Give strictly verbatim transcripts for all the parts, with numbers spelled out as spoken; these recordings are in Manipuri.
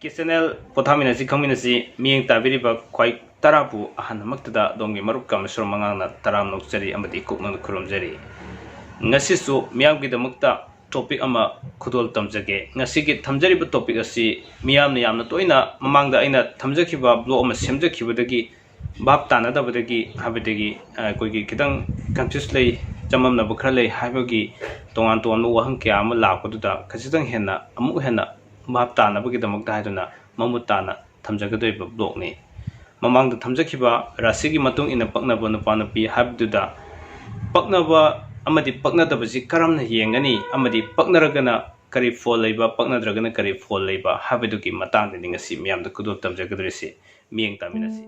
ꯀꯦ ꯆꯦꯅꯦꯜ ꯄꯣꯊꯥꯃꯤꯟꯅꯁꯤ ꯈꯪꯃꯤꯟꯅꯁꯤ ꯃꯤꯠꯌꯦꯡ ꯇꯥꯕꯤꯔꯤꯕ ꯈ꯭ꯋꯥꯏ ꯇꯔꯥꯕꯨ ꯑꯍꯥꯟꯕꯃꯛꯇꯗ ꯑꯗꯣꯝꯒꯤ ꯃꯔꯨꯞ ꯀꯥꯃꯦꯁꯣꯔ ꯃꯉꯥꯡꯅ ꯇꯔꯥꯝꯅ ꯑꯣꯛꯆꯔꯤ ꯑꯃꯗꯤ ꯀꯣꯛꯅꯅ ꯈꯨꯔꯨꯝꯖꯔꯤ꯫ ꯉꯁꯤꯁꯨ ꯃꯤꯌꯥꯝꯒꯤꯗꯃꯛꯇ ꯇꯣꯄꯤꯛ ꯑꯃ ꯈꯨꯗꯣꯜ ꯇꯝꯖꯒꯦ꯫ ꯉꯁꯤꯒꯤ ꯊꯝꯖꯔꯤꯕ ꯇꯣꯄꯤꯛ ꯑꯁꯤ ꯃꯤꯌꯥꯝꯅ ꯌꯥꯝꯅ ꯇꯣꯏꯅ ꯃꯃꯥꯡꯗ ꯑꯩꯅ ꯊꯝꯖꯈꯤꯕ ꯕ꯭ꯂꯣꯛ ꯑꯃ ꯁꯦꯝꯖꯈꯤꯕꯗꯒꯤ ꯚꯥꯞ ꯇꯥꯅꯗꯕꯗꯒꯤ ꯍꯥꯏꯕꯗꯒꯤ ꯑꯩꯈꯣꯏꯒꯤ ꯈꯤꯇꯪ ꯀꯟꯐ꯭ꯌꯨꯁ ꯂꯩ, ꯆꯃꯝꯅꯕ ꯈꯔ ꯂꯩ ꯍꯥꯏꯕꯒꯤ ꯇꯣꯉꯥꯟ ꯇꯣꯉꯥꯟꯕ ꯋꯥꯍꯪ ꯀꯌꯥ ꯑꯃ ꯂꯥꯛꯄꯗꯨꯗ ꯈꯖꯤꯛꯇꯪ ꯍꯦꯟꯅ ꯑꯃꯨꯛ ꯍꯦꯟꯅ ꯚꯥꯞ ꯇꯥꯅꯕꯒꯤꯗꯃꯛꯇ ꯍꯥꯏꯗꯨꯅ ꯃꯃꯨꯠ ꯇꯥꯅ ꯊꯝꯖꯒꯗꯧꯔꯤꯕ ꯕ꯭ꯂꯣꯛꯅꯤ꯫ ꯃꯃꯥꯡꯗ ꯊꯝꯖꯈꯤꯕ ꯔꯥꯁꯤꯒꯤ ꯃꯇꯨꯡ ꯏꯟꯅ ꯄꯛꯅꯕ ꯅꯨꯄꯥ ꯅꯨꯄꯤ ꯍꯥꯏꯕꯗꯨꯗ ꯄꯛꯅꯕ ꯑꯃꯗꯤ ꯄꯛꯅꯗꯕꯁꯤ ꯀꯔꯝꯅ ꯌꯦꯡꯒꯅꯤ ꯑꯃꯗꯤ ꯄꯛꯅꯔꯒꯅ ꯀꯔꯤ ꯐꯣꯜ ꯂꯩꯕ, ꯄꯛꯅꯗ꯭ꯔꯒꯅ ꯀꯔꯤ ꯐꯣꯜ ꯂꯩꯕ ꯍꯥꯏꯕꯗꯨꯒꯤ ꯃꯇꯥꯡꯗꯅꯤ ꯉꯁꯤ ꯃꯤꯌꯥꯝꯗ ꯈꯨꯗꯣꯜ ꯇꯝꯖꯒꯗꯧꯔꯤꯁꯤ꯫ ꯃꯤꯠꯌꯦꯡ ꯇꯥꯃꯤꯟꯅꯁꯤ꯫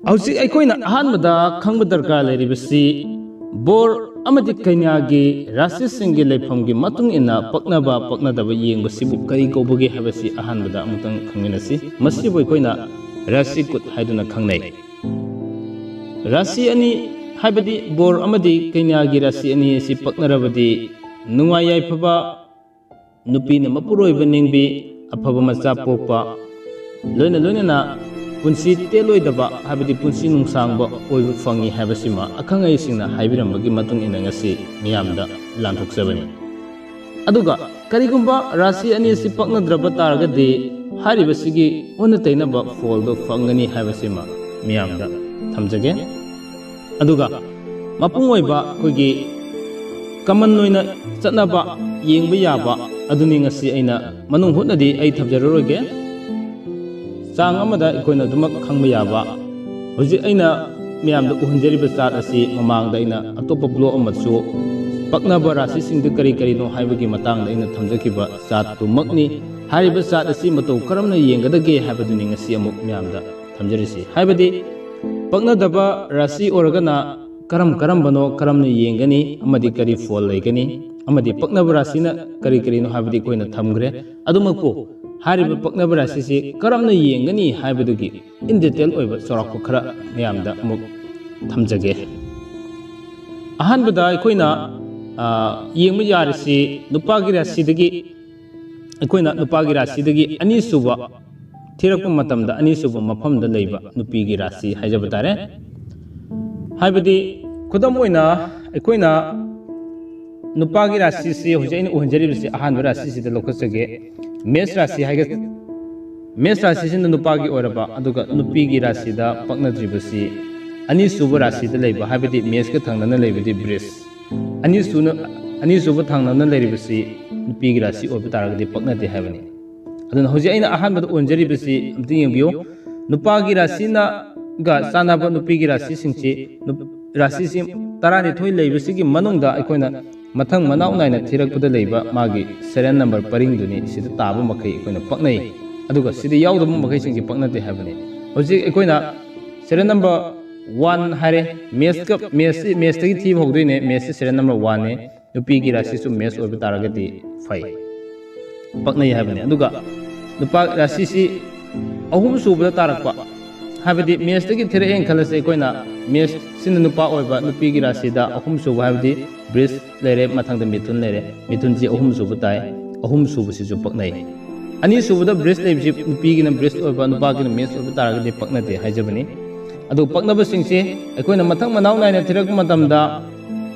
ꯍꯧꯖꯤꯛ ꯑꯩꯈꯣꯏꯅ ꯑꯍꯥꯟꯕꯗ ꯈꯪꯕ ꯗꯔꯀꯥꯔ ꯂꯩꯔꯤꯕꯁꯤ ꯕꯣꯔ ꯑꯃꯗꯤ ꯀꯩꯅꯥꯒꯤ ꯔꯥꯁꯤꯁꯤꯡꯒꯤ ꯂꯩꯐꯝꯒꯤ ꯃꯇꯨꯡ ꯏꯟꯅ ꯄꯛꯅꯕ ꯄꯛꯅꯗꯕ ꯌꯦꯡꯕꯁꯤꯕꯨ ꯀꯔꯤ ꯀꯧꯕꯒꯦ ꯍꯥꯏꯕꯁꯤ ꯑꯍꯥꯟꯕꯗ ꯑꯃꯨꯛꯇꯪ ꯈꯪꯃꯤꯟꯅꯁꯤ꯫ ꯃꯁꯤꯕꯨ ꯑꯩꯈꯣꯏꯅ ꯔꯥꯁꯤ ꯀꯨꯠ ꯍꯥꯏꯗꯨꯅ ꯈꯪꯅꯩ꯫ ꯔꯥꯁꯤ ꯑꯅꯤ ꯍꯥꯏꯕꯗꯤ ꯕꯣꯔ ꯑꯃꯗꯤ ꯀꯩꯅꯥꯒꯤ ꯔꯥꯁꯤ ꯑꯅꯤ ꯑꯁꯤ ꯄꯛꯅꯔꯕꯗꯤ ꯅꯨꯡꯉꯥꯏ ꯌꯥꯏꯐꯕ, ꯅꯨꯄꯤꯅ ꯃꯄꯨꯔꯣꯏꯕ ꯅꯤꯡꯕꯤ, ꯑꯐꯕ ꯃꯆꯥ ꯄꯣꯛꯄ, ꯂꯣꯏꯅ ꯂꯣꯏꯅꯅ ꯄꯨꯟꯁꯤ ꯇꯦꯜꯂꯣꯏꯗꯕ ꯍꯥꯏꯕꯗꯤ ꯄꯨꯟꯁꯤ ꯅꯨꯡꯁꯥꯡꯕ ꯑꯣꯏꯕ ꯐꯪꯉꯤ ꯍꯥꯏꯕꯁꯤꯃ ꯑꯈꯪ ꯑꯍꯩꯁꯤꯡꯅ ꯍꯥꯏꯕꯤꯔꯝꯕꯒꯤ ꯃꯇꯨꯡ ꯏꯟꯅ ꯉꯁꯤ ꯃꯤꯌꯥꯝꯗ ꯂꯥꯟꯊꯣꯛꯆꯕꯅꯤ꯫ ꯑꯗꯨꯒ ꯀꯔꯤꯒꯨꯝꯕ ꯔꯥꯁꯤ ꯑꯅꯤ ꯑꯁꯤ ꯄꯛꯅꯗ꯭ꯔꯕ ꯇꯥꯔꯒꯗꯤ ꯍꯥꯏꯔꯤꯕꯁꯤꯒꯤ ꯑꯣꯟꯅ ꯇꯩꯅꯕ ꯐꯣꯜꯗꯣ ꯐꯪꯒꯅꯤ ꯍꯥꯏꯕꯁꯤꯃ ꯃꯤꯌꯥꯝꯗ ꯊꯝꯖꯒꯦ꯫ ꯑꯗꯨꯒ ꯃꯄꯨꯡ ꯑꯣꯏꯕ ꯑꯩꯈꯣꯏꯒꯤ ꯀꯃꯟ ꯑꯣꯏꯅ ꯆꯠꯅꯕ ꯌꯦꯡꯕ ꯌꯥꯕ ꯑꯗꯨꯅꯤ ꯉꯁꯤ ꯑꯩꯅ ꯃꯅꯨꯡ ꯍꯨꯠꯅꯗꯤ ꯑꯩ ꯊꯝꯖꯔꯔꯣꯏꯒꯦ꯫ ꯆꯥꯡ ꯑꯃꯗ ꯑꯩꯈꯣꯏꯅ ꯑꯗꯨꯃꯛ ꯈꯪꯕ ꯌꯥꯕ ꯍꯧꯖꯤꯛ ꯑꯩꯅ ꯃꯌꯥꯝꯗ ꯎꯍꯟꯖꯔꯤꯕ ꯆꯥꯔꯠ ꯑꯁꯤ ꯃꯃꯥꯡꯗ ꯑꯩꯅ ꯑꯇꯣꯞꯄ ꯕ꯭ꯂꯣꯛ ꯑꯃꯁꯨ ꯄꯛꯅꯕ ꯔꯥꯁꯤꯁꯤꯡꯗꯨ ꯀꯔꯤ ꯀꯔꯤꯅꯣ ꯍꯥꯏꯕꯒꯤ ꯃꯇꯥꯡꯗ ꯑꯩꯅ ꯊꯝꯖꯈꯤꯕ ꯆꯥꯔꯠꯇꯨꯃꯛꯅꯤ꯫ ꯍꯥꯏꯔꯤꯕ ꯆꯥꯔꯠ ꯑꯁꯤ ꯃꯇꯧ ꯀꯔꯝꯅ ꯌꯦꯡꯒꯗꯒꯦ ꯍꯥꯏꯕꯗꯨꯅꯤ ꯉꯁꯤ ꯑꯃꯨꯛ ꯃꯌꯥꯝꯗ ꯊꯝꯖꯔꯤꯁꯤ꯫ ꯍꯥꯏꯕꯗꯤ ꯄꯛꯅꯗꯕ ꯔꯥꯁꯤ ꯑꯣꯏꯔꯒꯅ ꯀꯔꯝ ꯀꯔꯝꯕꯅꯣ, ꯀꯔꯝꯅ ꯌꯦꯡꯒꯅꯤ ꯑꯃꯗꯤ ꯀꯔꯤ ꯐꯣꯜ ꯂꯩꯒꯅꯤ ꯑꯃꯗꯤ ꯄꯛꯅꯕ ꯔꯥꯁꯤꯅ ꯀꯔꯤ ꯀꯔꯤꯅꯣ ꯍꯥꯏꯕꯗꯤ ꯑꯩꯈꯣꯏꯅ ꯊꯝꯈ꯭ꯔꯦ꯫ ꯑꯗꯨꯃꯛꯄꯨ ꯍꯥꯏꯔꯤꯕ ꯄꯛꯅꯕ ꯔꯥꯁꯤꯁꯤ ꯀꯔꯝꯅ ꯌꯦꯡꯒꯅꯤ ꯍꯥꯏꯕꯗꯨꯒꯤ in detail ꯑꯣꯏꯕ ꯆꯥꯎꯔꯥꯛꯄ ꯈꯔ ꯃꯌꯥꯝꯗ ꯑꯃꯨꯛ ꯊꯝꯖꯒꯦ꯫ ꯑꯍꯥꯟꯕꯗ ꯑꯩꯈꯣꯏꯅ, ꯑ, ꯌꯦꯡꯕ ꯌꯥꯔꯤꯁꯤ ꯅꯨꯄꯥꯒꯤ ꯔꯥꯁꯤꯗꯒꯤ ꯑꯩꯈꯣꯏꯅ ꯅꯨꯄꯥꯒꯤ ꯔꯥꯁꯤꯗꯒꯤ ꯑꯅꯤꯁꯨꯕ ꯊꯤꯔꯛꯄ ꯃꯇꯝꯗ ꯑꯅꯤꯁꯨꯕ ꯃꯐꯝꯗ ꯂꯩꯕ ꯅꯨꯄꯤꯒꯤ ꯔꯥꯁꯤ ꯍꯥꯏꯖꯕ ꯇꯥꯔꯦ꯫ ꯍꯥꯏꯕꯗꯤ, ꯈꯨꯗꯝ ꯑꯣꯏꯅ, ꯑꯩꯈꯣꯏꯅ ꯅꯨꯄꯥꯒꯤ ꯔꯥꯁꯤꯁꯤ ꯍꯧꯖꯤꯛ ꯑꯩꯅ ꯎꯍꯟꯖꯔꯤꯕꯁꯤ ꯑꯍꯥꯟꯕ ꯔꯥꯁꯤꯁꯤꯗ ꯂꯧꯈꯠꯆꯒꯦ꯫ ꯃꯦꯁ ꯔꯥꯁꯤ ꯍꯥꯏꯒ ꯃꯦꯁ ꯔꯥꯁꯤꯁꯤꯅ ꯅꯨꯄꯥꯒꯤ ꯑꯣꯏꯔꯕ, ꯑꯗꯨꯒ ꯅꯨꯄꯤꯒꯤ ꯔꯥꯁꯤꯗ ꯄꯛꯅꯗ꯭ꯔꯤꯕꯁꯤ ꯑꯅꯤꯁꯨꯕ ꯔꯥꯁꯤꯗ ꯂꯩꯕ, ꯍꯥꯏꯕꯗꯤ ꯃꯦꯁꯀ ꯊꯪꯅꯅ ꯂꯩꯕꯗꯤ ꯕ꯭ꯔꯤꯖ꯫ ꯑꯅꯤꯁꯨꯅ, ꯑꯅꯤꯁꯨꯕ ꯊꯪꯅꯅ ꯂꯩꯔꯤꯕꯁꯤ ꯅꯨꯄꯤꯒꯤ ꯔꯥꯁꯤ ꯑꯣꯏꯕ ꯇꯥꯔꯒꯗꯤ ꯄꯛꯅꯗꯦ ꯍꯥꯏꯕꯅꯤ꯫ ꯑꯗꯨꯅ ꯍꯧꯖꯤꯛ ꯑꯩꯅ ꯑꯍꯥꯟꯕꯗ ꯑꯣꯟꯖꯔꯤꯕꯁꯤ ꯑꯝꯇ ꯌꯦꯡꯕꯤꯌꯨ꯫ ꯅꯨꯄꯥꯒꯤ ꯔꯥꯁꯤꯅꯒ ꯆꯥꯟꯅꯕ ꯅꯨꯄꯤꯒꯤ ꯔꯥꯁꯤꯁꯤꯡꯁꯤ, ꯅꯨꯞ-, ꯔꯥꯁꯤꯁꯤ ꯇꯔꯥꯅꯤꯊꯣꯏ ꯂꯩꯕꯁꯤꯒꯤ ꯃꯅꯨꯡꯗ ꯑꯩꯈꯣꯏꯅ ꯃꯊꯪ ꯃꯅꯥꯎ ꯅꯥꯏꯅ ꯊꯤꯔꯛꯄꯗ ꯂꯩꯕ ꯃꯥꯒꯤ serial number ꯄꯔꯤꯡꯗꯨꯅꯤ꯫ ꯁꯤꯗ ꯇꯥꯕ ꯃꯈꯩ ꯑꯩꯈꯣꯏꯅ ꯄꯛꯅꯩ, ꯑꯗꯨꯒ ꯁꯤꯗ ꯌꯥꯎꯗꯕ ꯃꯈꯩꯁꯤꯡꯁꯤ ꯄꯛꯅꯗꯦ ꯍꯥꯏꯕꯅꯤ꯫ ꯍꯧꯖꯤꯛ ꯑꯩꯈꯣꯏꯅ serial number one ꯍꯥꯏꯔꯦ꯫ ꯃꯦꯁꯀ, ꯃꯦꯁꯁꯤ, ꯃꯦꯁꯇꯒꯤ ꯊꯤꯕ ꯍꯧꯗꯣꯏꯅꯦ꯫ ꯃꯦꯁꯁꯤ serial number one ꯅꯦ꯫ ꯅꯨꯄꯤꯒꯤ ꯔꯥꯁꯤꯁꯨ ꯃꯦꯁ ꯑꯣꯏꯕ ꯇꯥꯔꯒꯗꯤ ꯐꯩ, ꯄꯛꯅꯩ ꯍꯥꯏꯕꯅꯤ꯫ ꯑꯗꯨꯒ ꯅꯨꯄꯥ ꯔꯥꯁꯤꯁꯤ ꯑꯍꯨꯝ ꯁꯨꯕꯗ ꯇꯥꯔꯛꯄ, ꯍꯥꯏꯕꯗꯤ ꯃꯦꯁꯇꯒꯤ ꯊꯤꯔꯛꯑꯦꯅ ꯈꯜꯂꯁꯤ ꯑꯩꯈꯣꯏꯅ, ꯃꯦꯁꯁꯤꯅ ꯅꯨꯄꯥ ꯑꯣꯏꯕ, ꯅꯨꯄꯤꯒꯤ ꯔꯥꯁꯤꯗ ꯑꯍꯨꯝ ꯁꯨꯕ, ꯍꯥꯏꯕꯗꯤ ꯕ꯭ꯔꯤꯖ ꯂꯩꯔꯦ, ꯃꯊꯪꯗ ꯃꯤꯊꯨꯟ ꯂꯩꯔꯦ, ꯃꯤꯊꯨꯟꯁꯤ ꯑꯍꯨꯝ ꯁꯨꯕ ꯇꯥꯏ, ꯑꯍꯨꯝ ꯁꯨꯕꯁꯤꯁꯨ ꯄꯛꯅꯩ꯫ ꯑꯅꯤ ꯁꯨꯕꯗ ꯕ꯭ꯔꯤꯖ ꯂꯩꯕꯁꯤ ꯅꯨꯄꯤꯒꯤꯅ ꯕ꯭ꯔꯤꯖ ꯑꯣꯏꯕ, ꯅꯨꯄꯥꯒꯤꯅ ꯃꯦꯁ ꯑꯣꯏꯕ ꯇꯥꯔꯒꯗꯤ ꯄꯛꯅꯗꯦ ꯍꯥꯏꯖꯕꯅꯤ꯫ ꯑꯗꯨ ꯄꯛꯅꯕꯁꯤꯡꯁꯤ ꯑꯩꯈꯣꯏꯅ ꯃꯊꯪ ꯃꯅꯥꯎ ꯅꯥꯏꯅ ꯊꯤꯔꯛꯄ ꯃꯇꯝꯗ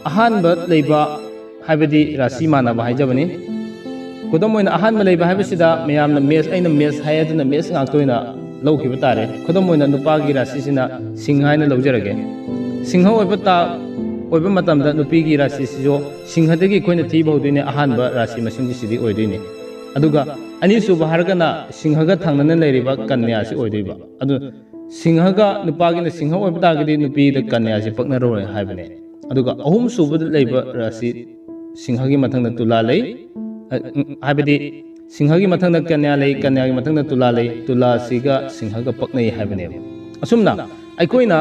ꯑꯍꯥꯟꯕ ꯂꯩꯕ, ꯍꯥꯏꯕꯗꯤ ꯔꯥꯁꯤ ꯃꯥꯟꯅꯕ ꯍꯥꯏꯖꯕꯅꯤ꯫ ꯈꯨꯗꯝ ꯑꯣꯏꯅ ꯑꯍꯥꯟꯕ ꯂꯩꯕ ꯍꯥꯏꯕꯁꯤꯗ ꯃꯌꯥꯝꯅ ꯃꯦꯁ, ꯑꯩꯅ ꯃꯦꯁ ꯍꯥꯏ, ꯑꯗꯨꯅ ꯃꯦꯁ ꯉꯥꯛꯇ ꯑꯣꯏꯅ ꯂꯧꯈꯤꯕ ꯇꯥꯔꯦ꯫ ꯈꯨꯗꯝ ꯑꯣꯏꯅ ꯅꯨꯄꯥꯒꯤ ꯔꯥꯁꯤꯁꯤꯅ ꯁꯤꯡꯍ ꯍꯥꯏꯅ ꯂꯧꯖꯔꯒꯦ꯫ ꯁꯤꯡꯍ ꯑꯣꯏꯕ ꯇꯥ-, ꯑꯣꯏꯕ ꯃꯇꯝꯗ ꯅꯨꯄꯤꯒꯤ ꯔꯥꯁꯤꯁꯤꯁꯨ ꯁꯤꯡꯍꯗꯒꯤ ꯑꯩꯈꯣꯏꯅ ꯊꯤꯕ ꯍꯧꯗꯣꯏꯅꯦ꯫ ꯑꯍꯥꯟꯕ ꯔꯥꯁꯤ ꯃꯁꯤꯡꯁꯤ ꯁꯤꯗꯤ ꯑꯣꯏꯗꯣꯏꯅꯤ꯫ ꯑꯗꯨꯒ ꯑꯅꯤꯁꯨꯕ ꯍꯥꯏꯔꯒꯅ ꯁꯤꯡꯍꯒ ꯊꯪꯅꯅ ꯂꯩꯔꯤꯕ ꯀꯟꯌꯥꯁꯤ ꯑꯣꯏꯗꯣꯏꯕ꯫ ꯑꯗꯨ ꯁꯤꯡꯍꯒ, ꯅꯨꯄꯥꯒꯤꯅ ꯁꯤꯡꯍ ꯑꯣꯏꯕ ꯇꯥꯔꯒꯗꯤ ꯅꯨꯄꯤꯗ ꯀꯟꯌꯥꯁꯤ ꯄꯛꯅꯔꯣꯏ ꯍꯥꯏꯕꯅꯦ꯫ ꯑꯗꯨꯒ ꯑꯍꯨꯝ ꯁꯨꯕꯗ ꯂꯩꯕ ꯔꯥꯁꯤ ꯁꯤꯡꯍꯒꯤ ꯃꯊꯪꯗ ꯇꯨꯂꯥ ꯂꯩ꯫ ꯑ, ꯎꯝ, ꯍꯥꯏꯕꯗꯤ ꯁꯤꯡꯍꯒꯤ ꯃꯊꯪꯗ ꯀꯟꯌꯥ ꯂꯩ, ꯀꯟꯌꯥꯒꯤ ꯃꯊꯪꯗ ꯇꯨꯂꯥ ꯂꯩ, ꯇꯨꯂꯥꯁꯤꯒ ꯁꯤꯡꯍꯒ ꯄꯛꯅꯩ ꯍꯥꯏꯕꯅꯦꯕ꯫ ꯑꯁꯨꯝꯅ ꯑꯩꯈꯣꯏꯅ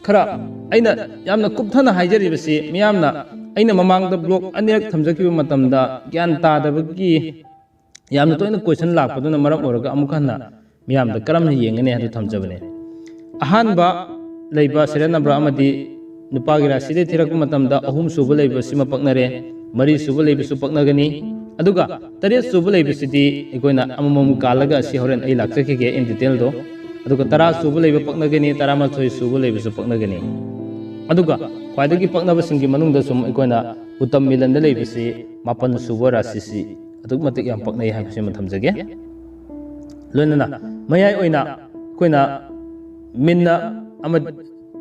ꯈꯔ, ꯑꯩꯅ ꯌꯥꯝꯅ ꯀꯨꯞꯊꯅ ꯍꯥꯏꯖꯔꯤꯕꯁꯤ ꯃꯤꯌꯥꯝꯅ, ꯑꯩꯅ ꯃꯃꯥꯡꯗ ꯕ꯭ꯂꯣꯛ ꯑꯅꯤꯔꯛ ꯊꯝꯖꯈꯤꯕ ꯃꯇꯝꯗ ꯒ꯭ꯌꯥꯟ ꯇꯥꯗꯕꯒꯤ ꯌꯥꯝꯅ ꯇꯣꯏꯅ ꯀꯣꯏꯁꯟ ꯂꯥꯛꯄꯗꯨꯅ ꯃꯔꯝ ꯑꯣꯏꯔꯒ ꯑꯃꯨꯛ ꯍꯟꯅ ꯃꯤꯌꯥꯝꯗ ꯀꯔꯝꯅ ꯌꯦꯡꯒꯅꯤ ꯍꯥꯏꯗꯨ ꯊꯝꯖꯕꯅꯤ꯫ ꯑꯍꯥꯟꯕ ꯂꯩꯕ serial number ꯑꯃꯗꯤ ꯅꯨꯄꯥꯒꯤ ꯔꯥꯁꯤꯗꯒꯤ ꯊꯤꯔꯛꯄ ꯃꯇꯝꯗ ꯑꯍꯨꯝ ꯁꯨꯕ ꯂꯩꯕꯁꯤꯃ ꯄꯛꯅꯔꯦ, ꯃꯔꯤ ꯁꯨꯕ ꯂꯩꯕꯁꯨ ꯄꯛꯅꯒꯅꯤ, ꯑꯗꯨꯒ ꯇꯔꯦꯠ ꯁꯨꯕ ꯂꯩꯕꯁꯤꯗꯤ ꯑꯩꯈꯣꯏꯅ ꯑꯃꯃꯝ ꯀꯥꯜꯂꯒ, ꯑꯁꯤ ꯍꯣꯔꯦꯟ ꯑꯩ ꯂꯥꯛꯆꯈꯤꯒꯦ in detailꯗꯣ꯫ ꯑꯗꯨꯒ ꯇꯔꯥ ꯁꯨꯕ ꯂꯩꯕ ꯄꯛꯅꯒꯅꯤ, ꯇꯔꯥꯃꯥꯊꯣꯏ ꯁꯨꯕ ꯂꯩꯕꯁꯨ ꯄꯛꯅꯒꯅꯤ꯫ ꯑꯗꯨꯒ ꯈ꯭ꯋꯥꯏꯗꯒꯤ ꯄꯛꯅꯕꯁꯤꯡꯒꯤ ꯃꯅꯨꯡꯗ ꯁꯨꯝ ꯑꯩꯈꯣꯏꯅ ꯎꯇꯝ ꯃꯤꯂꯟꯗ ꯂꯩꯕꯁꯤ ꯃꯥꯄꯟ ꯁꯨꯕ ꯔꯥꯁꯤꯁꯤ ꯑꯗꯨꯛꯀꯤ ꯃꯇꯤꯛ ꯌꯥꯝ ꯄꯛꯅꯩ ꯍꯥꯏꯕꯁꯤꯃ ꯊꯝꯖꯒꯦ꯫ ꯂꯣꯏꯅꯅ ꯃꯌꯥꯏ ꯑꯣꯏꯅ ꯑꯩꯈꯣꯏꯅ ꯃꯤꯟꯅ ꯑꯃ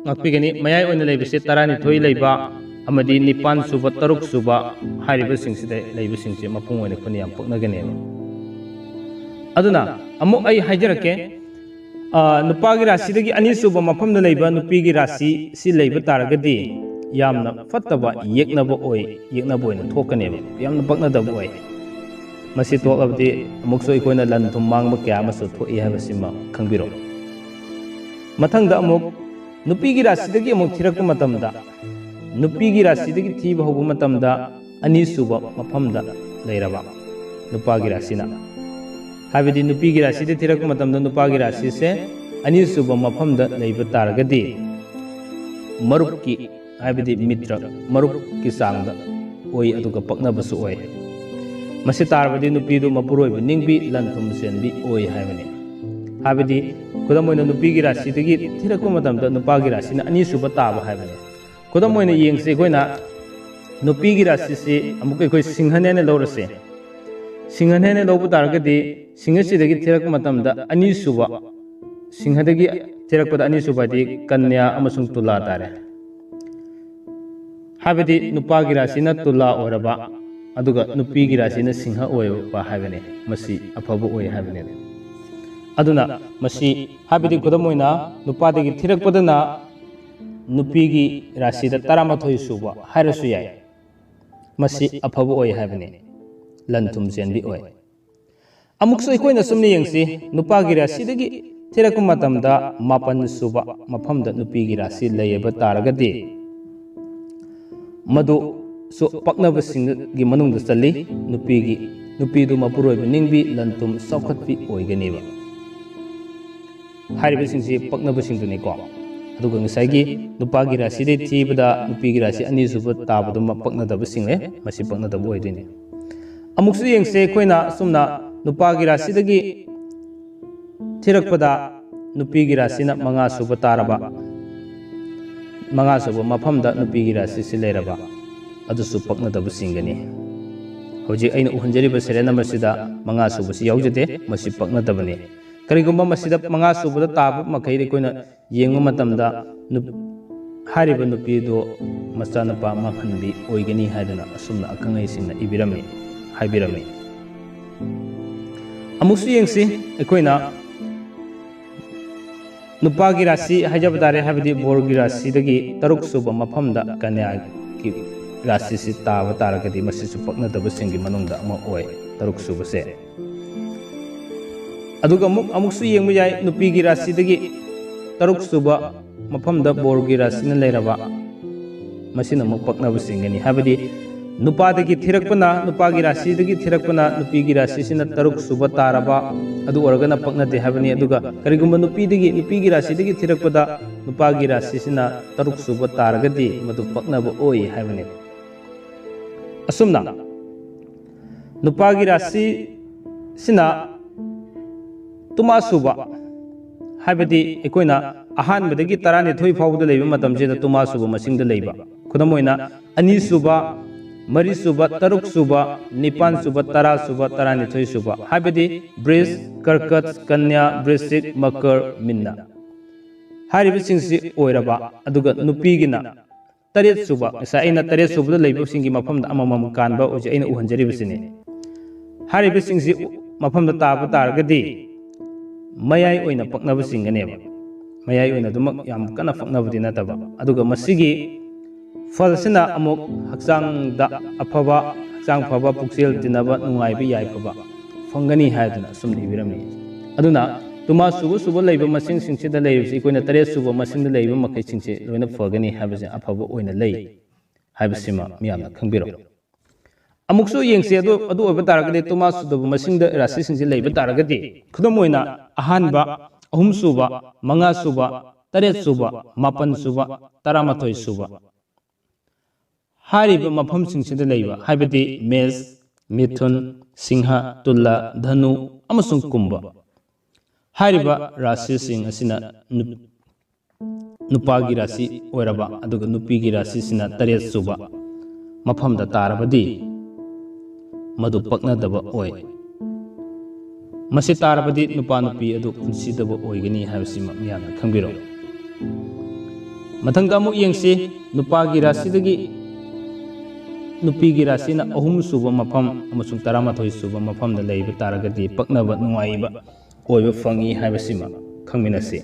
ꯉꯥꯛꯄꯤꯒꯅꯤ꯫ ꯃꯌꯥꯏ ꯑꯣꯏꯅ ꯂꯩꯕꯁꯤ ꯇꯔꯥꯅꯤꯊꯣꯏ ꯂꯩꯕ ꯑꯃꯗꯤ ꯅꯤꯄꯥꯟ ꯁꯨꯕ, ꯇꯔꯨꯛ ꯁꯨꯕ ꯍꯥꯏꯔꯤꯕꯁꯤꯡꯁꯤꯗ ꯂꯩꯕꯁꯤꯡꯁꯤ ꯃꯄꯨꯡ ꯑꯣꯏꯅ ꯑꯩꯈꯣꯏꯅ ꯌꯥꯝ ꯄꯛꯅꯒꯅꯦꯕ꯫ ꯑꯗꯨꯅ ꯑꯃꯨꯛ ꯑꯩ ꯍꯥꯏꯖꯔꯛꯀꯦ, ꯑ, ꯅꯨꯄꯥꯒꯤ ꯔꯥꯁꯤꯗꯒꯤ ꯑꯅꯤꯁꯨꯕ ꯃꯐꯝꯗ ꯂꯩꯕ ꯅꯨꯄꯤꯒꯤ ꯔꯥꯁꯤ ꯁꯤ ꯂꯩꯕ ꯇꯥꯔꯒꯗꯤ ꯌꯥꯝꯅ ꯐꯠꯇꯕ ꯌꯦꯛꯅꯕ ꯑꯣꯏ, ꯌꯦꯛꯅꯕ ꯑꯣꯏꯅ ꯊꯣꯛꯀꯅꯦꯕ, ꯌꯥꯝꯅ ꯄꯛꯅꯗꯕ ꯑꯣꯏ꯫ ꯃꯁꯤ ꯊꯣꯛꯂꯕꯗꯤ ꯑꯃꯨꯛꯁꯨ ꯑꯩꯈꯣꯏꯅ ꯂꯟ ꯊꯨꯝ ꯃꯥꯡꯕ ꯀꯌꯥ ꯑꯃꯁꯨ ꯊꯣꯛꯏ ꯍꯥꯏꯕꯁꯤꯃ ꯈꯪꯕꯤꯔꯣ꯫ ꯃꯊꯪꯗ ꯑꯃꯨꯛ ꯅꯨꯄꯤꯒꯤ ꯔꯥꯁꯤꯗꯒꯤ ꯑꯃꯨꯛ ꯊꯤꯔꯛꯄ ꯃꯇꯝꯗ, ꯅꯨꯄꯤꯒꯤ ꯔꯥꯁꯤꯗꯒꯤ ꯊꯤꯕ ꯍꯧꯕ ꯃꯇꯝꯗ ꯑꯅꯤꯁꯨꯕ ꯃꯐꯝꯗ ꯂꯩꯔꯕ ꯅꯨꯄꯥꯒꯤ ꯔꯥꯁꯤꯅ, ꯍꯥꯏꯕꯗꯤ ꯅꯨꯄꯤꯒꯤ ꯔꯥꯁꯤꯗ ꯊꯤꯔꯛꯄ ꯃꯇꯝꯗ ꯅꯨꯄꯥꯒꯤ ꯔꯥꯁꯤꯁꯦ ꯑꯅꯤꯁꯨꯕ ꯃꯐꯝꯗ ꯂꯩꯕ ꯇꯥꯔꯒꯗꯤ ꯃꯔꯨꯞꯀꯤ, ꯍꯥꯏꯕꯗꯤ ꯃꯤꯇ꯭ꯔ, ꯃꯔꯨꯞꯀꯤ ꯆꯥꯡꯗ ꯑꯣꯏ, ꯑꯗꯨꯒ ꯄꯛꯅꯕꯁꯨ ꯑꯣꯏ꯫ ꯃꯁꯤ ꯇꯥꯔꯕꯗꯤ ꯅꯨꯄꯤꯗꯨ ꯃꯄꯨꯔꯣꯏꯕ ꯅꯤꯡꯕꯤ, ꯂꯟ ꯊꯨꯝ ꯆꯦꯟꯕꯤ ꯑꯣꯏ ꯍꯥꯏꯕꯅꯤ꯫ ꯍꯥꯏꯕꯗꯤ ꯈꯨꯗꯝ ꯑꯣꯏꯅ ꯅꯨꯄꯤꯒꯤ ꯔꯥꯁꯤꯗꯒꯤ ꯊꯤꯔꯛꯄ ꯃꯇꯝꯗ ꯅꯨꯄꯥꯒꯤ ꯔꯥꯁꯤꯅ ꯑꯅꯤꯁꯨꯕ ꯇꯥꯕ ꯍꯥꯏꯕꯅꯤ꯫ ꯈꯨꯗꯝ ꯑꯣꯏꯅ ꯌꯦꯡꯁꯤ ꯑꯩꯈꯣꯏꯅ ꯅꯨꯄꯤꯒꯤ ꯔꯥꯁꯤꯁꯤ ꯑꯃꯨꯛ ꯑꯩꯈꯣꯏ ꯁꯤꯡꯍꯅꯦꯅ ꯂꯧꯔꯁꯦ꯫ ꯁꯤꯡꯍꯅꯦꯅ ꯂꯧꯕ ꯇꯥꯔꯒꯗꯤ ꯁꯤꯡꯍꯁꯤꯗꯒꯤ ꯊꯤꯔꯛꯄ ꯃꯇꯝꯗ ꯑꯅꯤꯁꯨꯕ, ꯁꯤꯡꯍꯗꯒꯤ ꯊꯤꯔꯛꯄꯗ ꯑꯅꯤꯁꯨꯕ ꯍꯥꯏꯗꯤ ꯀꯟꯌꯥ ꯑꯃꯁꯨꯡ ꯇꯨꯂꯥ ꯇꯥꯔꯦ꯫ ꯍꯥꯏꯕꯗꯤ ꯅꯨꯄꯥꯒꯤ ꯔꯥꯁꯤꯅ ꯇꯨꯂꯥ ꯑꯣꯏꯔꯕ, ꯑꯗꯨꯒ ꯅꯨꯄꯤꯒꯤ ꯔꯥꯁꯤꯅ ꯁꯤꯡꯍ ꯑꯣꯏꯔꯕ ꯍꯥꯏꯕꯅꯤ꯫ ꯃꯁꯤ ꯑꯐꯕ ꯑꯣꯏ ꯍꯥꯏꯕꯅꯤ꯫ ꯑꯗꯨꯅ ꯃꯁꯤ, ꯍꯥꯏꯕꯗꯤ ꯈꯨꯗꯝ ꯑꯣꯏꯅ ꯅꯨꯄꯥꯗꯒꯤ ꯊꯤꯔꯛꯄꯗꯅ ꯅꯨꯄꯤꯒꯤ ꯔꯥꯁꯤꯗ ꯇꯔꯥꯃꯥꯊꯣꯏ ꯁꯨꯕ ꯍꯥꯏꯔꯁꯨ ꯌꯥꯏ꯫ ꯃꯁꯤ ꯑꯐꯕ ꯑꯣꯏ ꯍꯥꯏꯕꯅꯤ, ꯂꯟ ꯊꯨꯝ ꯆꯦꯟꯕꯤ ꯑꯣꯏ꯫ ꯑꯃꯨꯛꯁꯨ ꯑꯩꯈꯣꯏꯅ ꯁꯨꯝꯅ ꯌꯦꯡꯁꯤ, ꯅꯨꯄꯥꯒꯤ ꯔꯥꯁꯤꯗꯒꯤ ꯊꯤꯔꯛꯄ ꯃꯇꯝꯗ ꯃꯥꯄꯟ ꯁꯨꯕ ꯃꯐꯝꯗ ꯅꯨꯄꯤꯒꯤ ꯔꯥꯁꯤ ꯂꯩꯕ ꯇꯥꯔꯒꯗꯤ ꯃꯗꯨꯁꯨ ꯄꯛꯅꯕꯁꯤꯡꯒꯤ ꯃꯅꯨꯡꯗ ꯆꯜꯂꯤ꯫ ꯅꯨꯄꯤꯒꯤ, ꯅꯨꯄꯤꯗꯨ ꯃꯄꯨꯔꯣꯏꯕ ꯅꯤꯡꯕꯤ, ꯂꯟ ꯊꯨꯝ ꯆꯥꯎꯈꯠꯄꯤ ꯑꯣꯏꯒꯅꯦꯕ꯫ ꯍꯥꯏꯔꯤꯕꯁꯤꯡꯁꯤ ꯄꯛꯅꯕꯁꯤꯡꯗꯨꯅꯤꯀꯣ꯫ ꯑꯗꯨꯒ ꯉꯁꯥꯏꯒꯤ ꯅꯨꯄꯥꯒꯤ ꯔꯥꯁꯤꯗꯩ ꯊꯤꯕꯗ ꯅꯨꯄꯤꯒꯤ ꯔꯥꯁꯤ ꯑꯅꯤꯁꯨꯕ ꯇꯥꯕꯗꯨꯃ ꯄꯛꯅꯗꯕꯁꯤꯡꯅꯦ, ꯃꯁꯤ ꯄꯛꯅꯗꯕ ꯑꯣꯏꯗꯣꯏꯅꯤ꯫ ꯑꯃꯨꯛꯁꯨ ꯌꯦꯡꯁꯦ, ꯑꯩꯈꯣꯏꯅ ꯑꯁꯨꯝꯅ ꯅꯨꯄꯥꯒꯤ ꯔꯥꯁꯤꯗꯒꯤ ꯊꯤꯔꯛꯄꯗ ꯅꯨꯄꯤꯒꯤ ꯔꯥꯁꯤꯅ ꯃꯉꯥ ꯁꯨꯕ ꯇꯥꯔꯕ, ꯃꯉꯥ ꯁꯨꯕ ꯃꯐꯝꯗ ꯅꯨꯄꯤꯒꯤ ꯔꯥꯁꯤꯁꯤ ꯂꯩꯔꯕ, ꯑꯗꯨꯁꯨ ꯄꯛꯅꯗꯕ ꯆꯤꯡꯒꯅꯤ꯫ ꯍꯧꯖꯤꯛ ꯑꯩꯅ ꯎꯍꯟꯖꯔꯤꯕ serial number ꯁꯤꯗ ꯃꯉꯥ ꯁꯨꯕꯁꯤ ꯌꯥꯎꯖꯗꯦ, ꯃꯁꯤ ꯄꯛꯅꯗꯕꯅꯤ꯫ ꯀꯔꯤꯒꯨꯝꯕ ꯃꯁꯤꯗ ꯃꯉꯥ ꯁꯨꯕꯗ ꯇꯥꯕ ꯃꯈꯩꯗꯤ ꯑꯩꯈꯣꯏꯅ ꯌꯦꯡꯕ ꯃꯇꯝꯗ ꯅꯨꯞ-, ꯍꯥꯏꯔꯤꯕ ꯅꯨꯄꯤꯗꯨ ꯃꯆꯥꯅꯨꯄꯥ ꯃꯥꯡꯍꯟꯕꯤ ꯑꯣꯏꯒꯅꯤ ꯍꯥꯏꯗꯨꯅ ꯑꯁꯨꯝꯅ ꯑꯈꯪ ꯑꯍꯩꯁꯤꯡꯅ ꯏꯕꯤꯔꯝꯃꯤ, ꯍꯥꯏꯕꯤꯔꯝꯃꯤ꯫ ꯑꯃꯨꯛꯁꯨ ꯌꯦꯡꯁꯤ, ꯑꯩꯈꯣꯏꯅ ꯅꯨꯄꯥꯒꯤ ꯔꯥꯁꯤ ꯍꯥꯏꯖꯕ ꯇꯥꯔꯦ, ꯍꯥꯏꯕꯗꯤ ꯕꯣꯔꯒꯤ ꯔꯥꯁꯤꯗꯒꯤ ꯇꯔꯨꯛ ꯁꯨꯕ ꯃꯐꯝꯗ ꯀꯟꯌꯥꯒꯤ ꯔꯥꯁꯤꯁꯤ ꯇꯥꯕ ꯇꯥꯔꯒꯗꯤ ꯃꯁꯤꯁꯨ ꯄꯛꯅꯗꯕꯁꯤꯡꯒꯤ ꯃꯅꯨꯡꯗ ꯑꯃ ꯑꯣꯏ, ꯇꯔꯨꯛ ꯁꯨꯕꯁꯦ꯫ ꯑꯗꯨꯒ ꯑꯃꯨꯛ, ꯑꯃꯨꯛꯁꯨ ꯌꯦꯡꯕ ꯌꯥꯏ, ꯅꯨꯄꯤꯒꯤ ꯔꯥꯁꯤꯗꯒꯤ ꯇꯔꯨꯛ ꯁꯨꯕ ꯃꯐꯝꯗ ꯕꯣꯔꯒꯤ ꯔꯥꯁꯤꯅ ꯂꯩꯔꯕ, ꯃꯁꯤꯅ ꯑꯃꯨꯛ ꯄꯛꯅꯕ ꯆꯤꯡꯒꯅꯤ꯫ ꯍꯥꯏꯕꯗꯤ ꯅꯨꯄꯥꯗꯒꯤ ꯊꯤꯔꯛꯄꯅ, ꯅꯨꯄꯥꯒꯤ ꯔꯥꯁꯤꯗꯒꯤ ꯊꯤꯔꯛꯄꯅ ꯅꯨꯄꯤꯒꯤ ꯔꯥꯁꯤꯁꯤꯅ ꯇꯔꯨꯛ ꯁꯨꯕ ꯇꯥꯔꯕ, ꯑꯗꯨ ꯑꯣꯏꯔꯒꯅ ꯄꯛꯅꯗꯦ ꯍꯥꯏꯕꯅꯤ꯫ ꯑꯗꯨꯒ ꯀꯔꯤꯒꯨꯝꯕ ꯅꯨꯄꯤꯗꯒꯤ, ꯅꯨꯄꯤꯒꯤ ꯔꯥꯁꯤꯗꯒꯤ ꯊꯤꯔꯛꯄꯗ ꯅꯨꯄꯥꯒꯤ ꯔꯥꯁꯤꯁꯤꯅ ꯇꯔꯨꯛ ꯁꯨꯕ ꯇꯥꯔꯒꯗꯤ ꯃꯗꯨ ꯄꯛꯅꯕ ꯑꯣꯏ ꯍꯥꯏꯕꯅꯤ꯫ ꯑꯁꯨꯝꯅ ꯅꯨꯄꯥꯒꯤ ꯔꯥꯁꯤꯁꯤꯅ ꯇꯨꯃꯥ ꯁꯨꯕ, ꯍꯥꯏꯕꯗꯤ ꯑꯩꯈꯣꯏꯅ ꯑꯍꯥꯟꯕꯗꯒꯤ ꯇꯔꯥꯅꯤꯊꯣꯏ ꯐꯥꯎꯕꯗ ꯂꯩꯕ ꯃꯇꯝꯁꯤꯗ ꯇꯨꯃꯥ ꯁꯨꯕ ꯃꯁꯤꯡꯗ ꯂꯩꯕ, ꯈꯨꯗꯝ ꯑꯣꯏꯅ ꯑꯅꯤ ꯁꯨꯕ, ꯃꯔꯤ ꯁꯨꯕ, ꯇꯔꯨꯛ ꯁꯨꯕ, ꯅꯤꯄꯥꯟ ꯁꯨꯕ, ꯇꯔꯥ ꯁꯨꯕ, ꯇꯔꯥꯅꯤꯊꯣꯏ ꯁꯨꯕ, ꯍꯥꯏꯕꯗꯤ ꯕ꯭ꯔꯤꯖ, ꯀꯔꯀꯠ, ꯀꯟꯌꯥ, ꯕ꯭ꯔꯤꯁꯤꯛ, ꯃꯀꯔ, ꯃꯤꯟꯅ ꯍꯥꯏꯔꯤꯕꯁꯤꯡꯁꯤ ꯑꯣꯏꯔꯕ, ꯑꯗꯨꯒ ꯅꯨꯄꯤꯒꯤꯅ ꯇꯔꯦꯠ ꯁꯨꯕ, ꯉꯁꯥꯏ ꯑꯩꯅ ꯇꯔꯦꯠ ꯁꯨꯕꯗ ꯂꯩꯕꯁꯤꯡꯒꯤ ꯃꯐꯝꯗ ꯑꯃꯃꯝ ꯀꯥꯟꯕ ꯍꯧꯖꯤꯛ ꯑꯩꯅ ꯎꯍꯟꯖꯔꯤꯕꯁꯤꯅꯤ꯫ ꯍꯥꯏꯔꯤꯕꯁꯤꯡꯁꯤ ꯃꯐꯝꯗ ꯇꯥꯕ ꯇꯥꯔꯒꯗꯤ ꯃꯌꯥꯏ ꯑꯣꯏꯅ ꯄꯛꯅꯕ ꯆꯤꯡꯒꯅꯦꯕ꯫ ꯃꯌꯥꯏ ꯑꯣꯏꯅ ꯑꯗꯨꯃꯛ ꯌꯥꯝ ꯀꯟꯅ ꯄꯛꯅꯕꯗꯤ ꯅꯠꯇꯕ꯫ ꯑꯗꯨꯒ ꯃꯁꯤꯒꯤ ꯐꯜꯁꯤꯅ ꯑꯃꯨꯛ ꯍꯛꯆꯥꯡꯗ ꯑꯐꯕ, ꯍꯛꯆꯥꯡ ꯐꯕ, ꯄꯨꯛꯆꯦꯜ ꯇꯤꯟꯅꯕ, ꯅꯨꯡꯉꯥꯏꯕ, ꯌꯥꯏꯐꯕ ꯐꯪꯒꯅꯤ ꯍꯥꯏꯗꯨꯅ ꯑꯁꯨꯝꯅ ꯏꯕꯤꯔꯝꯃꯤ꯫ ꯑꯗꯨꯅ ꯇꯨꯃꯥ ꯁꯨꯕ ꯁꯨꯕ ꯂꯩꯕ ꯃꯁꯤꯡꯁꯤꯡꯁꯤꯗ ꯂꯩꯔꯤꯕꯁꯤ ꯑꯩꯈꯣꯏꯅ ꯇꯔꯦꯠ ꯁꯨꯕ ꯃꯁꯤꯡꯗ ꯂꯩꯔꯤꯕ ꯃꯈꯩꯁꯤꯡꯁꯦ ꯂꯣꯏꯅ ꯐꯒꯅꯤ ꯍꯥꯏꯕꯁꯦ ꯑꯐꯕ ꯑꯣꯏꯅ ꯂꯩ ꯍꯥꯏꯕꯁꯤꯃ ꯃꯤꯌꯥꯝꯅ ꯈꯪꯕꯤꯔꯣ꯫ ꯑꯃꯨꯛꯁꯨ ꯌꯦꯡꯁꯤ, ꯑꯗꯨ, ꯑꯗꯨ ꯑꯣꯏꯕ ꯇꯥꯔꯒꯗꯤ ꯇꯨꯃꯥ ꯁꯨꯗꯕ ꯃꯁꯤꯡꯗ ꯔꯥꯁꯤꯁꯤꯡꯁꯦ ꯂꯩꯕ ꯇꯥꯔꯒꯗꯤ, ꯈꯨꯗꯝ ꯑꯣꯏꯅ ꯑꯍꯥꯟꯕ, ꯑꯍꯨꯝ ꯁꯨꯕ, ꯃꯉꯥ ꯁꯨꯕ, ꯇꯔꯦꯠ ꯁꯨꯕ, ꯃꯥꯄꯟ ꯁꯨꯕ, ꯇꯔꯥꯃꯥꯊꯣꯏ ꯁꯨꯕ ꯍꯥꯏꯔꯤꯕ ꯃꯐꯝꯁꯤꯡꯁꯤꯗ ꯂꯩꯕ, ꯍꯥꯏꯕꯗꯤ ꯃꯦꯁ, ꯃꯤꯊꯨꯟ, ꯁꯤꯡꯍ, ꯇꯨꯂꯥ, ꯙꯅꯨ ꯑꯃꯁꯨꯡ ꯀꯨꯝꯚ꯫ ꯍꯥꯏꯔꯤꯕ ꯔꯥꯁꯤꯁꯤꯡ ꯑꯁꯤꯅ ꯅꯨ-, ꯅꯨꯄꯥꯒꯤ ꯔꯥꯁꯤ ꯑꯣꯏꯔꯕ, ꯑꯗꯨꯒ ꯅꯨꯄꯤꯒꯤ ꯔꯥꯁꯤꯁꯤꯅ ꯇꯔꯦꯠ ꯁꯨꯕ ꯃꯐꯝꯗ ꯇꯥꯔꯕꯗꯤ ꯃꯗꯨ ꯄꯛꯅꯗꯕ ꯑꯣꯏ꯫ ꯃꯁꯤ ꯇꯥꯔꯕꯗꯤ ꯅꯨꯄꯥ ꯅꯨꯄꯤ ꯑꯗꯨ ꯄꯨꯟꯁꯤꯗꯕ ꯑꯣꯏꯒꯅꯤ ꯍꯥꯏꯕꯁꯤꯃ ꯃꯤꯌꯥꯝꯅ ꯈꯪꯕꯤꯔꯣ꯫ ꯃꯊꯪꯗ ꯑꯃꯨꯛ ꯌꯦꯡꯁꯤ, ꯅꯨꯄꯥꯒꯤ ꯔꯥꯁꯤꯗꯒꯤ ꯅꯨꯄꯤꯒꯤ ꯔꯥꯁꯤꯅ ꯑꯍꯨꯝ ꯁꯨꯕ ꯃꯐꯝ ꯑꯃꯁꯨꯡ ꯇꯔꯥꯃꯥꯊꯣꯏ ꯁꯨꯕ ꯃꯐꯝꯗ ꯂꯩꯕ ꯇꯥꯔꯒꯗꯤ ꯄꯛꯅꯕ ꯅꯨꯡꯉꯥꯏꯕ ꯑꯣꯏꯕ ꯐꯪꯏ ꯍꯥꯏꯕꯁꯤꯃ ꯈꯪꯃꯤꯟꯅꯁꯤ꯫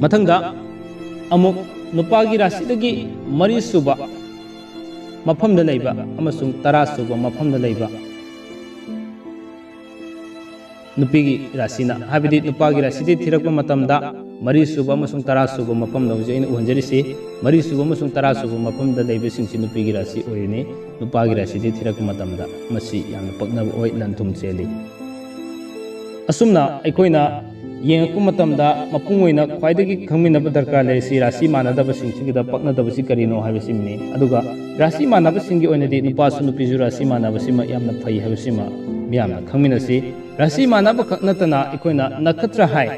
ꯃꯊꯪꯗ ꯑꯃꯨꯛ ꯅꯨꯄꯥꯒꯤ ꯔꯥꯁꯤꯗꯒꯤ ꯃꯔꯤ ꯁꯨꯕ ꯃꯐꯝꯗ ꯂꯩꯕ ꯑꯃꯁꯨꯡ ꯇꯔꯥ ꯁꯨꯕ ꯃꯐꯝꯗ ꯂꯩꯕ ꯅꯨꯄꯤꯒꯤ ꯔꯥꯁꯤꯅ, ꯍꯥꯏꯕꯗꯤ ꯅꯨꯄꯥꯒꯤ ꯔꯥꯁꯤꯗꯤ ꯊꯤꯔꯛꯄ ꯃꯇꯝꯗ ꯃꯔꯤ ꯁꯨꯕ ꯑꯃꯁꯨꯡ ꯇꯔꯥ ꯁꯨꯕ ꯃꯐꯝꯗ, ꯍꯧꯖꯤꯛ ꯑꯩꯅ ꯎꯍꯟꯖꯔꯤꯁꯤ, ꯃꯔꯤ ꯁꯨꯕ ꯑꯃꯁꯨꯡ ꯇꯔꯥ ꯁꯨꯕ ꯃꯐꯝꯗ ꯂꯩꯕꯁꯤꯡꯁꯤ ꯅꯨꯄꯤꯒꯤ ꯔꯥꯁꯤ ꯑꯣꯏꯔꯤꯅꯤ꯫ ꯅꯨꯄꯥꯒꯤ ꯔꯥꯁꯤꯗꯤ ꯊꯤꯔꯛꯄ ꯃꯇꯝꯗ ꯃꯁꯤ ꯌꯥꯝꯅ ꯄꯛꯅꯕ ꯑꯣꯏ, ꯂꯟ ꯊꯨꯝ ꯆꯦꯜꯂꯤ꯫ ꯑꯁꯨꯝꯅ ꯑꯩꯈꯣꯏꯅ ꯌꯦꯡꯉꯛꯄ ꯃꯇꯝꯗ ꯃꯄꯨꯡ ꯑꯣꯏꯅ ꯈ꯭ꯋꯥꯏꯗꯒꯤ ꯈꯪꯃꯤꯟꯅꯕ ꯗꯔꯀꯥꯔ ꯂꯩꯔꯤꯁꯤ ꯔꯥꯁꯤ ꯃꯥꯟꯅꯗꯕꯁꯤꯡꯁꯤꯒꯤꯗ ꯄꯛꯅꯗꯕꯁꯤ ꯀꯔꯤꯅꯣ ꯍꯥꯏꯕꯁꯤꯃꯅꯤ꯫ ꯑꯗꯨꯒ ꯔꯥꯁꯤ ꯃꯥꯟꯅꯕꯁꯤꯡꯒꯤ ꯑꯣꯏꯅꯗꯤ ꯅꯨꯄꯥꯁꯨ ꯅꯨꯄꯤꯁꯨ ꯔꯥꯁꯤ ꯃꯥꯟꯅꯕꯁꯤꯃ ꯌꯥꯝꯅ ꯐꯩ ꯍꯥꯏꯕꯁꯤꯃ ꯃꯤꯌꯥꯝꯅ ꯈꯪꯃꯤꯟꯅꯁꯤ꯫ ꯔꯥꯁꯤ ꯃꯥꯟꯅꯕ ꯈꯛ ꯅꯠꯇꯅ ꯑꯩꯈꯣꯏꯅ ꯅꯈꯇ꯭ꯔ ꯍꯥꯏ,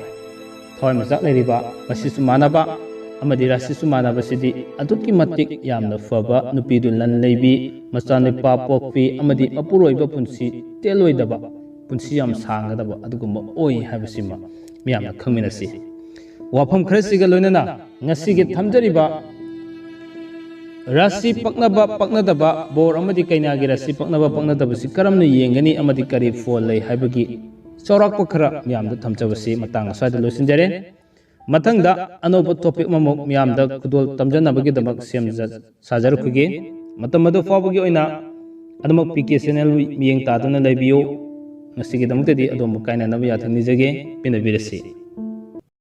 ꯊꯋꯥꯏꯃꯤꯆꯥꯛ ꯂꯩꯔꯤꯕ, ꯃꯁꯤꯁꯨ ꯃꯥꯟꯅꯕ ꯑꯃꯗꯤ ꯔꯥꯁꯤꯁꯨ ꯃꯥꯟꯅꯕꯁꯤꯗꯤ ꯑꯗꯨꯛꯀꯤ ꯃꯇꯤꯛ ꯌꯥꯝꯅ ꯐꯕ, ꯅꯨꯄꯤꯗꯨ ꯂꯟ ꯂꯩꯕꯤ, ꯃꯆꯥꯅꯨꯄꯥ ꯄꯣꯛꯄꯤ ꯑꯃꯗꯤ ꯃꯄꯨꯔꯣꯏꯕ ꯄꯨꯟꯁꯤ ꯇꯦꯜꯂꯣꯏꯗꯕ, ꯄꯨꯟꯁꯤ ꯌꯥꯝ ꯁꯥꯡꯒꯗꯕ ꯑꯗꯨꯒꯨꯝꯕ ꯑꯣꯏ ꯍꯥꯏꯕꯁꯤꯃ ꯃꯤꯌꯥꯝꯅ ꯈꯪꯃꯤꯟꯅꯁꯤ꯫ ꯋꯥꯐꯝ ꯈꯔꯁꯤꯒ ꯂꯣꯏꯅꯅ ꯉꯁꯤꯒꯤ ꯊꯝꯖꯔꯤꯕ ꯔꯥꯁꯤ ꯄꯛꯅꯕ ꯄꯛꯅꯗꯕ, ꯕꯣꯔ ꯑꯃꯗꯤ ꯀꯩꯅꯥꯒꯤ ꯔꯥꯁꯤ ꯄꯛꯅꯕ ꯄꯛꯅꯗꯕꯁꯤ ꯀꯔꯝꯅ ꯌꯦꯡꯒꯅꯤ ꯑꯃꯗꯤ ꯀꯔꯤ ꯐꯣꯜ ꯂꯩ ꯍꯥꯏꯕꯒꯤ ꯆꯥꯎꯔꯥꯛꯄ ꯈꯔ ꯃꯤꯌꯥꯝꯗ ꯊꯝꯖꯕꯁꯤ ꯃꯇꯥꯡ ꯑꯁ꯭ꯋꯥꯏꯗ ꯂꯣꯏꯁꯤꯟꯖꯔꯦ꯫ ꯃꯊꯪꯗ ꯑꯅꯧꯕ ꯇꯣꯄꯤꯛ ꯑꯃꯃꯨꯛ ꯃꯤꯌꯥꯝꯗ ꯈꯨꯗꯣꯜ ꯇꯝꯖꯅꯕꯒꯤꯗꯃꯛ ꯁꯦꯝꯖ ꯁꯥꯖꯔꯛꯈꯤꯒꯦ꯫ ꯃꯇꯝ ꯑꯗꯨ ꯐꯥꯎꯕꯒꯤ ꯑꯣꯏꯅ ꯑꯗꯨꯃꯛ ꯄꯤ ꯀꯦ ꯆꯦꯅꯦꯜ ꯃꯤꯠꯌꯦꯡ ꯇꯥꯗꯨꯅ ꯂꯩꯕꯤꯌꯨ꯫ ꯉꯁꯤꯒꯤꯗꯃꯛꯇꯗꯤ ꯑꯗꯣꯝꯕꯨ ꯀꯥꯏꯅꯅꯕ ꯌꯥꯊꯪ ꯅꯤꯖꯒꯦ꯫ ꯄꯦꯟꯅꯕꯤꯔꯁꯤ꯫